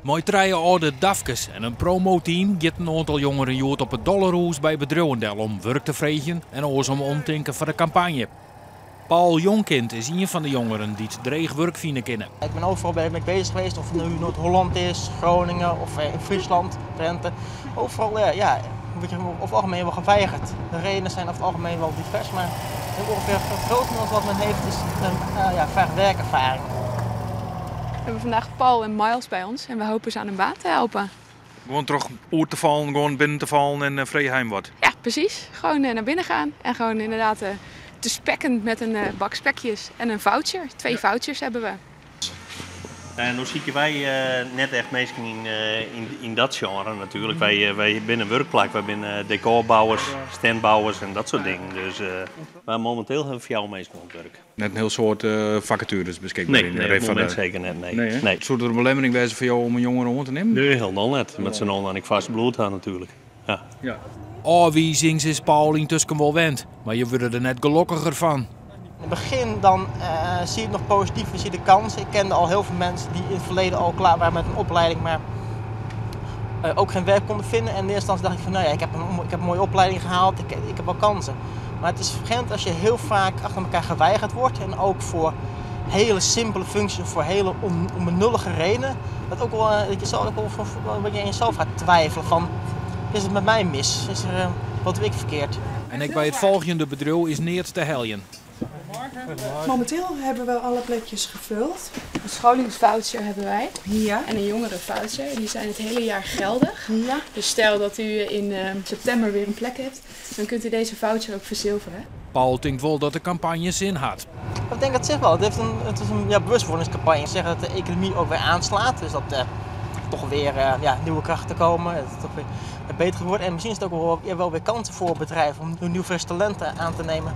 Mei trije âlde dafkes en in promoteam giet in oantal jongeren hjoed op 'e dolle rûs by bedriuwen del om wurk te freegjen en oars om omtinken foar de kampanje. Paul Jonkind is ien fan de jongeren dy't dreech wurk fine kinne. Ik ben overal ben ik bezig geweest, of het nu Noord-Holland is, Groningen of in Friesland, Drenthe. Overal ja, word je over het algemeen wel geweigerd. De redenen zijn over het algemeen wel divers, maar ongeveer het grotendeels wat men heeft is een ja, vraag werkervaring. We hebben vandaag Paul en Miles bij ons en we hopen ze aan een baan te helpen. Gewoan troch oer te fallen, gewoan binnen te fallen en freegje wat. Ja, precies. Gewoon naar binnen gaan en gewoon inderdaad te spekken met een bak spekjes en een voucher. Twee vouchers hebben we. En no sykje wy net echt minsken yn dat sjenre natuerlik. Wy binne in wurkplak, wy binne dekorbouwers, standbouwers en dat soart dingen. Dus, mar mominteel hawwe we fjouwer minsken oan it wurk. Net in hiel soad fakatueres beskikber Nee, yn de nee, op rin it fan momint de seker net, nee. Nee, hè? Nee. Soe der in belemmering wêze foar jo om in jongere oan te nimmen? Nee, hielendal net. Moat se no dan ek farsk bloed ha natuerlik. Ja. Ôfwizings is Paul yntusken wol wend, mar je wurde der net gelokkiger fan. In het begin dan zie je het nog positief, je ziet de kans. Ik kende al heel veel mensen die in het verleden al klaar waren met een opleiding, maar ook geen werk konden vinden. En in eerste instantie dacht ik van, nou ja, ik heb een mooie opleiding gehaald, ik heb wel kansen. Maar het is vreemd als je heel vaak achter elkaar geweigerd wordt en ook voor hele simpele functies of voor hele onbenullige redenen. Dat, ook wel, dat je zelf ook wel voor, een beetje in jezelf gaat twijfelen van, is het met mij mis? Wat doe ik verkeerd? En ek by it folgjende bedriuw is neat te heljen. Momenteel hebben we alle plekjes gevuld. Een scholingsvoucher hebben wij. Ja. En een jongerenvoucher. En die zijn het hele jaar geldig. Ja. Dus stel dat u in september weer een plek hebt, dan kunt u deze voucher ook verzilveren. Paul tinkt wol dat de kampanje sin hat. Ik denk dat zich wel. Het is een, ja, bewustwordingscampagne. Ze zeggen dat de economie ook weer aanslaat. Dus dat er toch weer ja, nieuwe krachten komen. Dat het toch weer beter wordt. En misschien is het ook wel, ja, wel weer kansen voor bedrijven om nieuw vers talenten aan te nemen.